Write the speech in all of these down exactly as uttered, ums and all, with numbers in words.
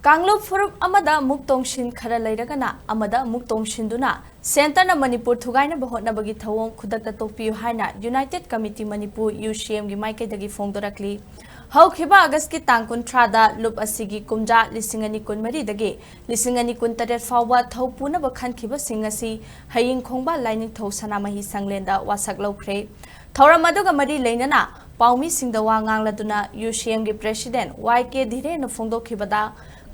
ꯀꯥꯡꯂꯨꯞ ꯐꯨꯔꯨꯞ ꯑꯃꯗ ꯑꯃꯨꯛ ꯇꯣꯡꯁꯤꯟ, ꯈꯔ ꯂꯩꯔꯒꯅ ꯑꯃꯗ ꯑꯃꯨꯛ ꯇꯣꯡꯁꯤꯟꯗꯨꯅ ꯁꯦꯟꯇꯔꯅ ꯃꯅꯤꯄꯨꯔ ꯊꯨꯒꯥꯏꯅꯕ ꯍꯣꯠꯅꯕꯒꯤ ꯊꯧꯑꯣꯡ ꯈꯨꯗꯛꯇ ꯇꯣꯛꯄꯤꯌꯨ ꯍꯥꯏꯅ United Committee Manipur, UCM ꯒꯤ ꯃꯥꯏꯀꯩꯗꯒꯤ ꯐꯣꯡꯗꯣꯔꯛꯂꯤ꯫ ꯍꯧꯈꯤꯕ ꯑꯥꯒꯁꯀꯤ ꯇꯥꯡ ꯀꯨꯟꯊ꯭ꯔꯥꯗ ꯂꯨꯞ ꯑꯁꯤꯒꯤ ꯀꯨꯝꯖꯥ ꯂꯤꯁꯤꯡ ꯑꯅꯤ ꯀꯨꯟꯃꯔꯤꯗꯒꯤ ꯂꯤꯁꯤꯡ ꯑꯅꯤ ꯀꯨꯟꯇꯔꯦꯠ ꯐꯥꯎꯕ ꯊꯧ ꯄꯨꯅꯕ ꯈꯟꯈꯤꯕꯁꯤꯡ ꯑꯁꯤ ꯍꯌꯤꯡ ꯈꯣꯡꯕꯥꯜ ꯂꯥꯏꯅꯤꯡꯊꯧ ꯁꯅꯥꯃꯍꯤ ꯁꯪꯂꯦꯟꯗ ꯋꯥꯁꯛ ꯂꯧꯈ꯭ꯔꯦ꯫ ꯊꯧꯔꯝ ꯑꯗꯨꯒ ꯃꯔꯤ ꯂꯩꯅꯅ ꯄꯥꯎꯃꯤꯁꯤꯡꯗ ꯋꯥ ꯉꯥꯡꯂꯗꯨꯅ UCM ꯒꯤ President Y K ꯙꯤꯔꯦꯟꯅ ꯐꯣꯡꯗꯣꯛꯈꯤꯕꯗ,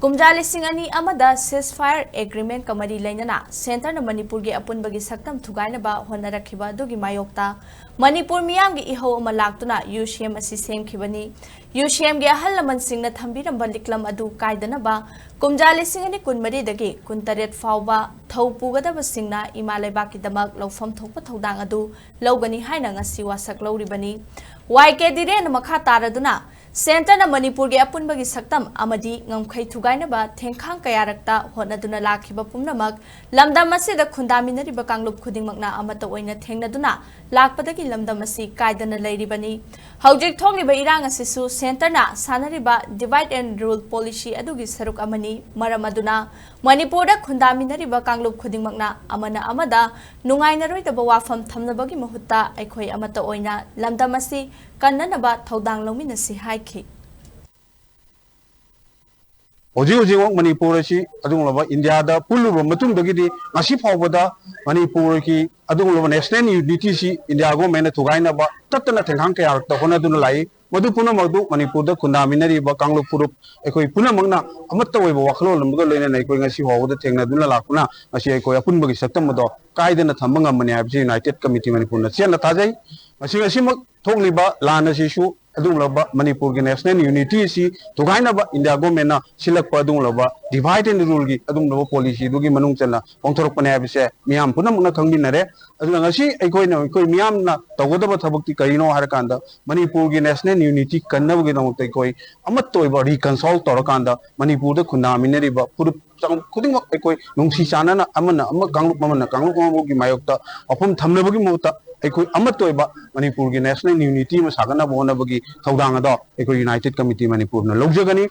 ꯀꯨꯝꯖꯥ ꯂꯤꯁꯤꯡ ꯑꯅꯤ ꯑꯃꯗ ceasefire agreement ꯀ ꯃꯔꯤ ꯂꯩꯅꯅ ꯁꯦꯟꯇꯔꯅ ꯃꯅꯤꯄꯨꯔꯒꯤ ꯑꯄꯨꯟꯕꯒꯤ ꯁꯛꯇꯝ ꯊꯨꯒꯥꯏꯅꯕ ꯍꯣꯠꯅꯔꯛꯈꯤꯕ ꯑꯗꯨꯒꯤ ꯃꯥꯌꯣꯛꯇ ꯃꯅꯤꯄꯨꯔ ꯃꯤꯌꯥꯝꯒꯤ ꯏꯍꯧ ꯑꯃ ꯂꯥꯛꯇꯨꯅ UCM ꯑꯁꯤ ꯁꯦꯝꯈꯤꯕꯅꯤ꯫ UCM ꯒꯤ ꯑꯍꯜ ꯂꯃꯟꯁꯤꯡꯅ ꯊꯝꯕꯤꯔꯝꯕ ꯂꯤꯛꯂꯝ ꯑꯗꯨ ꯀꯥꯏꯗꯅꯕ ꯀꯨꯝꯖꯥ ꯂꯤꯁꯤꯡ ꯑꯅꯤ ꯀꯨꯟꯃꯔꯤꯗꯒꯤ ꯀꯨꯟꯇꯔꯦꯠ ꯐꯥꯎꯕ ꯊꯧ ꯄꯨꯒꯗꯕꯁꯤꯡꯅ ꯏꯃꯥ ꯂꯩꯕꯥꯛꯀꯤꯗꯃꯛ ꯂꯧꯐꯝ ꯊꯣꯛꯄ ꯊꯧꯗꯥꯡ ꯑꯗꯨ ꯂꯧꯒꯅꯤ ꯍꯥꯏꯅ ꯉꯁꯤ ꯋꯥꯁꯛ ꯂꯧꯔꯤꯕꯅꯤ꯫ Y K ꯙꯤꯔꯦꯟꯅ ꯃꯈꯥ ꯇꯥꯔꯗꯨꯅ ꯁꯦꯟꯇꯔꯅ ꯃꯅꯤꯄꯨꯔꯒꯤ ꯑꯄꯨꯟꯕꯒꯤ ꯁꯛꯇꯝ ꯑꯃꯗꯤ ꯉꯝꯈꯩ ꯊꯨꯒꯥꯏꯅꯕ ꯊꯦꯡꯈꯥꯡ ꯀꯌꯥꯔꯛꯇ ꯍꯣꯠꯅꯗꯨꯅ ꯂꯥꯛꯈꯤꯕ ꯄꯨꯝꯅꯃꯛ ꯂꯝꯗꯝ ꯑꯁꯤꯗ ꯈꯨꯟꯗꯥꯃꯤꯟꯅꯔꯤꯕ ꯀꯥꯡꯂꯨꯞ ꯈꯨꯗꯤꯡꯃꯛꯅ ꯑꯃꯠꯇ ꯑꯣꯏꯅ ꯊꯦꯡꯅꯗꯨꯅ ꯂꯥꯛꯄꯗꯒꯤ ꯂꯝꯗꯝ ꯑꯁꯤ ꯀꯥꯏꯗꯅ ꯂꯩꯔꯤꯕꯅꯤ꯫ ꯍꯧꯖꯤꯛ ꯊꯣꯛꯂꯤꯕ ꯏꯔꯥꯡ ꯑꯁꯤꯁꯨ ꯁꯦꯟꯇꯔꯅ ꯁꯥꯟꯅꯔꯤꯕ divide and rule policy ꯑꯗꯨꯒꯤ ꯁꯔꯨꯛ ꯑꯃꯅꯤ꯫ ꯃꯔꯝ ꯑꯗꯨꯅ ꯃꯅꯤꯄꯨꯔꯗ ꯈꯨꯟꯗꯥꯃꯤꯟꯅꯔꯤꯕ ꯀꯥꯡꯂꯨꯞ ꯈꯨꯗꯤꯡꯃꯛꯅ ꯑꯃꯅ ꯑꯃꯗ ꯅꯨꯡꯉꯥꯏꯅꯔꯣꯏꯗꯕ ꯋꯥꯐꯝ ꯊꯝꯅꯕꯒꯤ ꯃꯍꯨꯠꯇ ꯑꯩꯈꯣꯏ ꯑꯃꯠꯇ ꯑꯣꯏꯅ ꯂꯝꯗꯝ ꯑꯁꯤ ꯀꯟꯅꯅꯕ ꯊꯧꯗꯥꯡ ꯂꯧꯃꯤꯟꯅꯁꯤ ꯍꯥꯏꯈꯤ꯫ ꯍꯧꯖꯤꯛ ꯍꯧꯖꯤꯛꯃꯛ ꯃꯅꯤꯄꯨꯔ ꯑꯁꯤ ꯑꯗꯨꯒꯨꯝꯂꯕ ꯏꯟꯗꯤꯌꯥꯗ ꯄꯨꯜꯂꯨꯕ ꯃꯇꯨꯡꯗꯒꯤꯗꯤ ꯉꯁꯤ ꯐꯥꯎꯕꯗ ꯃꯅꯤꯄꯨꯔꯒꯤ ꯑꯗꯨꯒꯨꯝꯂꯕ national unity ꯁꯤ ꯏꯟꯗꯤꯌꯥ government ꯅ ꯊꯨꯒꯥꯏꯅꯕ ꯇꯠꯇꯅ ꯊꯦꯡꯈꯥꯡ ꯀꯌꯥꯔꯛꯇ ꯍꯣꯠꯅꯗꯨꯅ ꯂꯥꯛꯏ꯫ ꯃꯗꯨ ꯄꯨꯝꯅꯃꯛ ꯑꯗꯨ ꯃꯅꯤꯄꯨꯔꯗ ꯈꯨꯟꯗꯥꯃꯤꯟꯅꯔꯤꯕ ꯀꯥꯡꯂꯨꯞ ꯐꯨꯔꯨꯞ ꯑꯩꯈꯣꯏ ꯄꯨꯝꯅꯃꯛꯅ ꯑꯃꯠꯇ ꯑꯣꯏꯕ ꯋꯥꯈꯜꯂꯣꯟ ꯑꯃꯒ ꯂꯣꯏꯅꯅ ꯑꯩꯈꯣꯏ ꯉꯁꯤ ꯐꯥꯎꯕꯗ ꯊꯦꯡꯅꯗꯨꯅ ꯂꯥꯛꯄꯅ ꯉꯁꯤ ꯑꯩꯈꯣꯏ ꯑꯄꯨꯟꯕꯒꯤ ꯁꯛꯇꯝ ꯑꯗꯣ ꯀꯥꯏꯗꯅ ꯊꯝꯕ ꯉꯝꯕꯅꯤ ꯍꯥꯏꯕꯁꯤ United Committee ꯃꯅꯤꯄꯨꯔꯅ ꯆꯦꯠꯅ ꯊꯥꯖꯩ꯫ ꯉꯁꯤ ꯉꯁꯤꯃꯛ ꯊꯣꯛꯂꯤꯕ ꯂꯥꯟ ꯑꯁꯤꯁꯨ ꯑꯗꯨꯒꯨꯝꯂꯕ ꯃꯅꯤꯄꯨꯔꯒꯤ national unity ꯑꯁꯤ ꯊꯨꯒꯥꯏꯅꯕ ꯏꯟꯗꯤꯌꯥ government ꯅ ꯁꯤꯜꯂꯛꯄ ꯑꯗꯨꯒꯨꯝꯂꯕ divide and rule ꯒꯤ ꯑꯗꯨꯒꯨꯝꯂꯕ policy ꯗꯨꯒꯤ ꯃꯅꯨꯡ ꯆꯟꯅ ꯄꯥꯡꯊꯣꯔꯛꯄꯅꯦ ꯍꯥꯏꯕꯁꯦ ꯃꯤꯌꯥꯝ ꯄꯨꯝꯅꯃꯛꯅ ꯈꯪꯃꯤꯟꯅꯔꯦ꯫ ꯑꯗꯨꯅ ꯉꯁꯤ ꯑꯩꯈꯣꯏꯅ, ꯑꯩꯈꯣꯏ ꯃꯤꯌꯥꯝꯅ ꯇꯧꯒꯗꯕ ꯊꯕꯛꯇꯤ ꯀꯔꯤꯅꯣ ꯍꯥꯏꯔꯀꯥꯟꯗ ꯃꯅꯤꯄꯨꯔꯒꯤ national unity ꯀꯟꯅꯕꯒꯤꯗꯃꯛꯇ ꯑꯩꯈꯣꯏ ꯑꯃꯠꯇ ꯑꯣꯏꯕ reconcile ꯇꯧꯔꯀꯥꯟꯗ ꯃꯅꯤꯄꯨꯔꯗ ꯈꯨꯟꯗꯥꯃꯤꯟꯅꯔꯤꯕ ꯐꯨꯔꯨꯞ ꯆꯪ-, ꯈꯨꯗꯤꯡꯃꯛ ꯑꯩꯈꯣꯏ ꯅꯨꯡꯁꯤ ꯆꯥꯟꯅꯅ ꯑꯃꯅ ꯑꯃ ꯀꯥꯡꯂꯨꯞ ꯑꯃꯅ ꯀꯥꯡꯂꯨꯞ ꯑꯃꯒꯤ ꯃꯥꯌꯣꯛꯇ ꯋꯥꯐꯝ ꯊꯝꯅꯕꯒꯤ ꯃꯍꯨꯠꯇ ꯑꯩꯈꯣꯏ ꯑꯃꯠꯇ ꯑꯣꯏꯕ ꯃꯅꯤꯄꯨꯔꯒꯤ national unity ꯑꯃ ꯁꯥꯒꯠꯅꯕ ꯍꯣꯠꯅꯕꯒꯤ ꯊꯧꯗꯥꯡ ꯑꯗꯣ ꯑꯩꯈꯣꯏ United Committee ꯃꯅꯤꯄꯨꯔꯅ ꯂꯧꯖꯒꯅꯤ꯫